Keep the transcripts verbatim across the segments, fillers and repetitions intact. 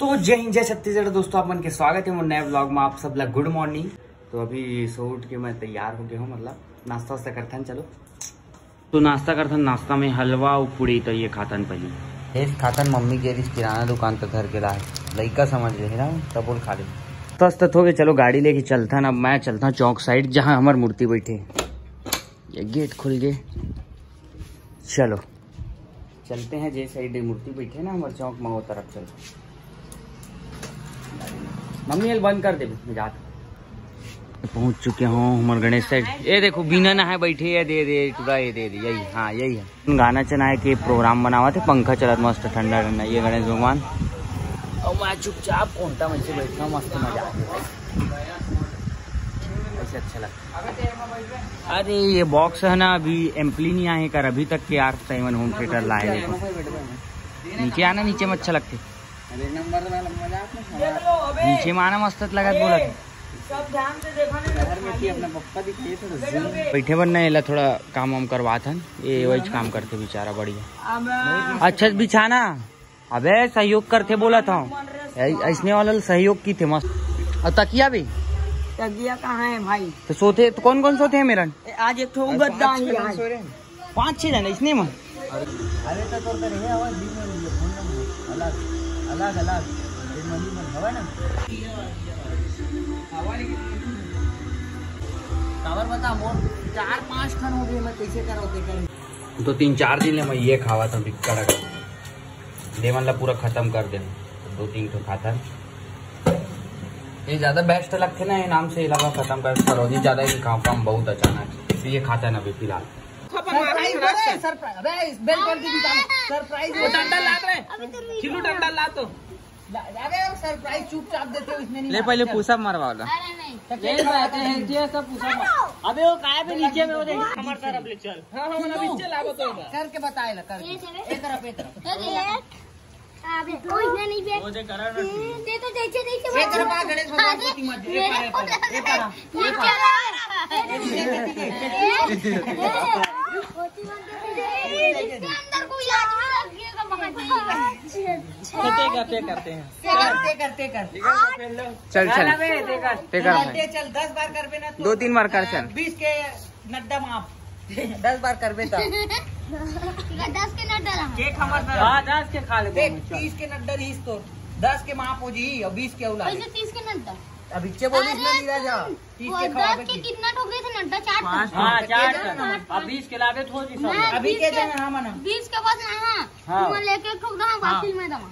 तो जय हिंद, जय छत्तीसगढ़ दोस्तों, आप मन के स्वागत है मोर नए vlog में। आप सब ला good morning। तो अभी सो उठ के मैं तैयार हो गया हूँ, मतलब नाश्ता वास्ता करथन। चलो, तो नाश्ता करथन। नाश्ता में हलवा अउ पूड़ी, तो ये खाथन पहली। ये खाथन, मम्मी गे रिहिस किराना दुकान तक धर के लाए, लइका समझ रहे ना, तब बोल खा ले। तस तत हो गए, चलो गाड़ी लेके चलथन। अब मैं चलता हूँ चौक साइड, जहाँ हमार मूर्ति बैठे। ये गेट खुल गए, चलो चलते हैं। जे साइड मूर्ति बैठे ना हमारे चौक में, वो तरफ चलते हैं। मम्मी, ये बंद कर दे, मैं जाता हूँ। पहुंच चुके हों हमर गणेश सेठ। ये देखो, बिना नहाए बैठे, ये दे दे टूरा, ये दे दे, यही, हाँ, यही है। गाना चनाए के प्रोग्राम बनावत हे, पंखा चलत मस्त ठंडा ठंडा। ये गणेश भगवान, और मैं चुपचाप कोंटा में से बैठना, मस्त मजा आ गया भाई, ऐसे अच्छा लगता है। अरे, ये बॉक्स है ना, अभी एम्पली नहीं आए कर अभी तक के यार, साइमन होम थिएटर लाए, देखो। नीचे आना, नीचे में अच्छा लगते। नीचे में आना मस्त लगत बोलत। बैठे बर ना, एला थोड़ा काम वाम करवात हन, ये वही काम करते बेचारा, बढ़िया। अच्छा बिछाना, अबे सहयोग करते बोलत हूँ, ऐ-, ऐसने वाला सहयोग की थे मस्त। और तकिया भी, तकिया कहाँ है भाई? तो सोते तो कौन कौन सोते हैं मेरन? आज एक ठो गद्दा ही है। पाँच छः जन इसने में। अरे तो तोर करे आवाज दिन में फोन नंबर अलग अलग अलग। दिन में हवा ना। काबर बता मोर चार पाँच ठन हो गए, मैं कैसे करो ते कर। तो तीन चार दिन ले मैं ये खावा था बिक्कड़ का। देवन ला पूरा खत्म कर दे। दो तीन ठो खाथन। ये ज्यादा बेस्ट लगथे ना, ये नाम से इलाका खत्म कर करो जी, ज्यादा ही काम काम बहुत अचानक, इसलिए खाथन अभी फिलहाल। सरप्राइज दे रहे, सरप्राइज। अबे इस बेल कर दी, सरप्राइज। वो डंडा ला रहे। खिल्लू डंडा ला तो। अबे सरप्राइज चुपचाप देते हो, इसमें नहीं ले पहले पुशअप मरवा लो। अरे नहीं। तो ये बात है, ये सब पुशअप। अबे वो काय पे नीचे में वो देख। हमारे तरफ ले चल। हाँ, हाँ, मतलब नीचे ला तो इधर। करके बताए ला, करके। ये तरफ, ये तरफ। अबे कोई नहीं बे। वो देख, करा ना। दे तो जैसे तैसे ये मत। तरफ आ, गणेश भगवान को तीन मत। ये मेरे पारा, ये पारा, ये पारा, ये पारा। इसके अंदर कोई आदमी लग गया का पकड़। कटेगा, पे करते हैं। ते कर, ते कर, ते कर। चल, चल। ना बे, ते कर। ते कर भाई। ते चल, दस बार कर बे ना तो, दो तीन बार कर चल। बीस के नड्डा माफ। दस बार कर बे तो। दस के नड्डा रहा। केक हमार तरफ। हाँ, दस के खा ले देख, तीस के नड्डा रहीस तो, दस के माफ हो जी और बीस के औलाद। वैसे तीस के नड्डा। अब इच्छे बोलिस ना अरे नीरज, हाँ। तीस वो के खवाबे दस के की। कितना ठोक रहे थे नड्डा? चार ठोक। हाँ, चार ठोक। अब बीस के लाबे तो हो जी सब। ना, अभी बीस के के जगह हाँ मना। बीस के बाद ना, हाँ। हाँ। तुम लेके ठोक दो, हाँ, बाकी मैं दवा।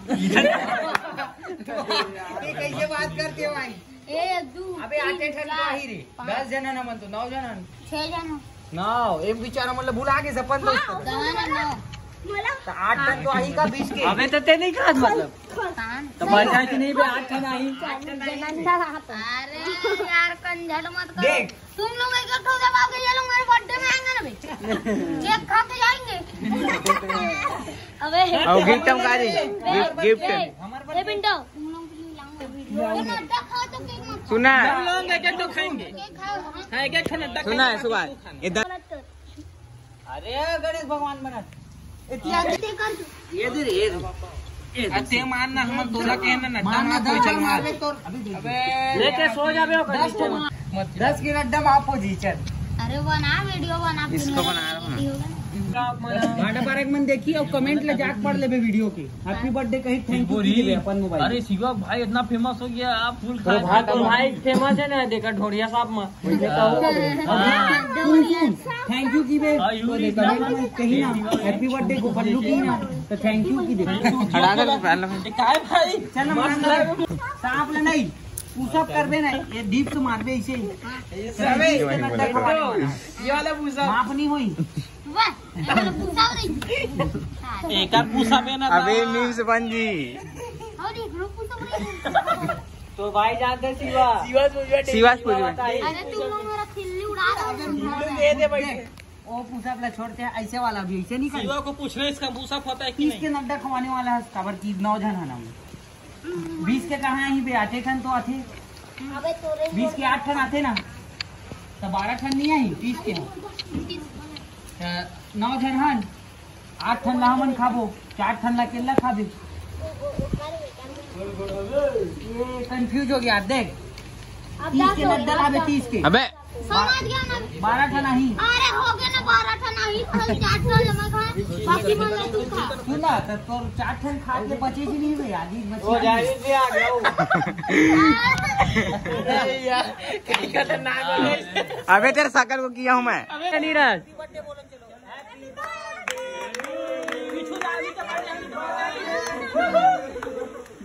ये कैसे बात करते हो भाई? एक, दू, अबे तीन, आते ठन तो चार, आही रे। पाँच। दस जना ना मन तो, नौ जना ना। छह जना। नौ, एक बेचारा मतलब भुला के सपन दोस्त। हाँ, दवा ना, नौ। तो आठ ठन तो आही का बीस के। अबे तो ते नहीं खात मतलब। खान। तो बचा कि नहीं बे, आठ ठन आही। अरे यार, कंझट मत करो। देख। तुम लोग एक एक ठो दबाओगे, ये लोग मेरे बर्थडे में आएंगे ना बे। केक खा के जाएंगे। अबे और गिफ्ट हम का रही? Gift, gift. ए, ए पिंटो, तुम लोग भी लाऊंगा वीडियो। ये मत दिखाओ तो केक मत खाओ। सुना? हम लोग एक एक ठो खाएंगे। केक खाओ, हाँ। हाँ, एक एक ठो नड्डा सुना है खाएंगे, सुभाष? बाकी तू खाना। ये द- गलत कर। अरे गणेश भगवान बना। इतिहास ये दे रे, ये दे। ये दे। अरे ते मार ना, हम तोला के ना नड्डा मार ना, मार, कोई चल मार। मार। अबे तोर, अबे देख। अबे लेके सो जाबे ओकर दस नीचे। को मार। दस के नड्डा में आप पोजीशन। अरे बना वीडियो बना, इसको फिर बना रहा हूँ। वीडियो बना। भांडा पारक मन देखी और कमेंट ले जाके पढ़ लेबे वीडियो की। हैप्पी बर्थडे कही, थैंक यू की देबे अपन मोबाइल। अरे शिवा भाई इतना फेमस हो गया, आप फुल तो खा भाई, तो भाई फेमस है ना, देखा ढोड़िया साहब में। वैसे कहूँ हाँ। सुन, सुन, थैंक यू की बे। हाँ, यू तो देखा ना। कहीं ना, हैप्पी बर्थडे को बल्लू की ना, तो थैंक यू की दे। हटा दे पहले। ये काय भाई? चल ना, मान ले। सांप ले नहीं, पुशअप करबे ना, ये डिप्स मारबे इसे। ये वाला पुशअप। माफ नहीं हुई। वाह, ये वाला पुशअप नहीं। एक आध पुशअप है ना। अबे मीम्स बन जी। और एक लोग पुशअप नहीं। तो भाई जानते शिवा। शिवा पूछ। शिवा पूछ। अरे तुम लोग मेरा खिल्ली उड़ा रहे हो। दे दे भाई। वो पुशअप ला छोड़ते हैं, ऐसे वाला भी ऐसे नहीं कर। शिवा को पूछना इसका पुशअप होता है कि तीस के नहीं? नड्डा खवाने वाला है, काबर की नौ जन है ना। बीस के कहाँ ही बे, आठे ठन तो आथे। अबे तोरे बीस के आठ ठन आथे ना, तो बारह ठन नहीं आई, तीस के। तो नौ जन हन, आठ ठन ला हमन खाबो, चार ठन ला केला खाबे। कंफ्यूज हो गया। देख, तीस के लग डला बे, तीस के। अबे, समझ गया ना? बारह ठन नहीं। अरे हो गया ना, बारह ठन नहीं, तो हम चार ठन जमा खा, बाकी मन ला तू खा। सुन ना, तो तोर चार ठन खा के बचे कि नहीं बे? आदि बचे। हो जाए, ये आ गया वो। अरे यार, क्या खतरनाक है। अबे, तेरे शकल को किया हूँ मैं। अबे नीरज।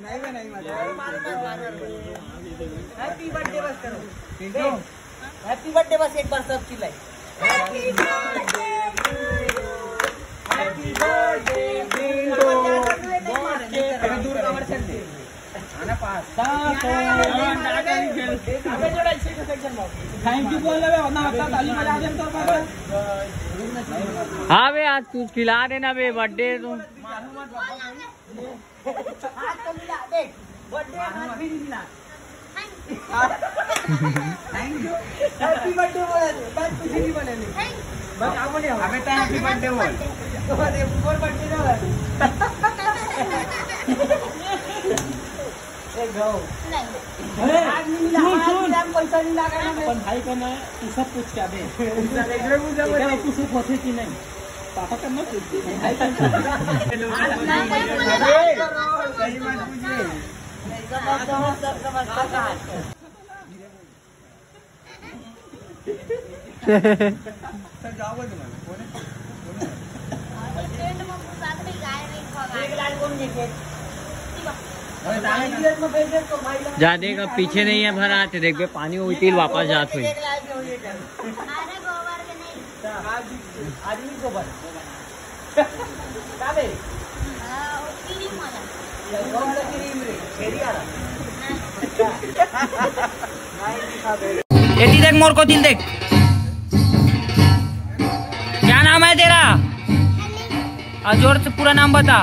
नहीं बे, नहीं, मजा आया। हैप्पी बर्थडे बस करो। पिंटू। हैप्पी बर्थडे बस एक बार सब चिल्लाए। Happy birthday. अबे दूर कमर छेड़ दे। आना पास। थैंक यू बोल ले बे, वरना आपका ताली बजा दे तो। हाँ बे, आज तू खिला देना बे, बर्थडे तो। हाथ तो मिला, देख, बर्थडे हाथ भी नहीं मिला। Thank you. हैप्पी बर्थडे बोला दे, बस कुछ नहीं बोले नहीं। बस आप बोले हो। अबे, तो हैप्पी बर्थडे बोल। अरे, मोर बर्थडे ना है। ए, गो। नहीं। अरे, आज नहीं मिला, सुन, आज सुन। मिला, पैसा नहीं लगा ना मैं। अपन भाई का ना, तू सब कुछ क्या दे? पैसा देख रहे, मुझे तेरा बोले। कुछ होते कि नहीं? पापा का मत पूछ। आज नहीं मिला, आज नहीं मिला। सही मत पूछिए। जा देख, अब पीछे नहीं है, भर आते देख बे, पानी उल्टी वापस जात हुई। आदमी गोबर। का बे? हाँ, वो क्रीम वाला। ये कौन सा क्रीम रे? फेरी वाला? हाँ। एती देख, मोर को दिल देख। क्या नाम है तेरा? और जोर से पूरा नाम बता।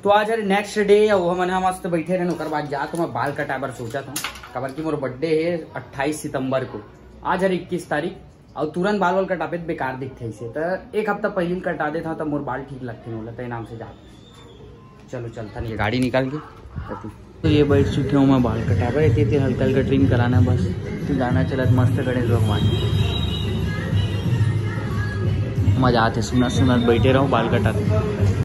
तो आज हरे नेक्स्ट डे, अउ हमन ह मस्त बैठे रहन, ओकर बाद जाके मैं बाल कटाए बर सोचत हूँ, काबर कि मोर बर्थडे है अट्ठाईस सितंबर को। आज हरे इक्कीस तारीख, अउ तुरंत बाल वाल कटाबे त बेकार दिखथे अइसे, त एक हफ्ता पहिली कटा देथंव, त मोर बाल ठीक लगथे मोला, त ए नाम से जात। चलो चलथन, ये गाड़ी निकाल के। तो ये बैठ चुके हूँ मैं बाल कटाबे, एती एती हल्का हल्का ट्रिम कराना बस। तो गाना चलत मस्त गणेश भगवान, मजा आथे सुनत सुनत बैठे रहो बाल कटाते।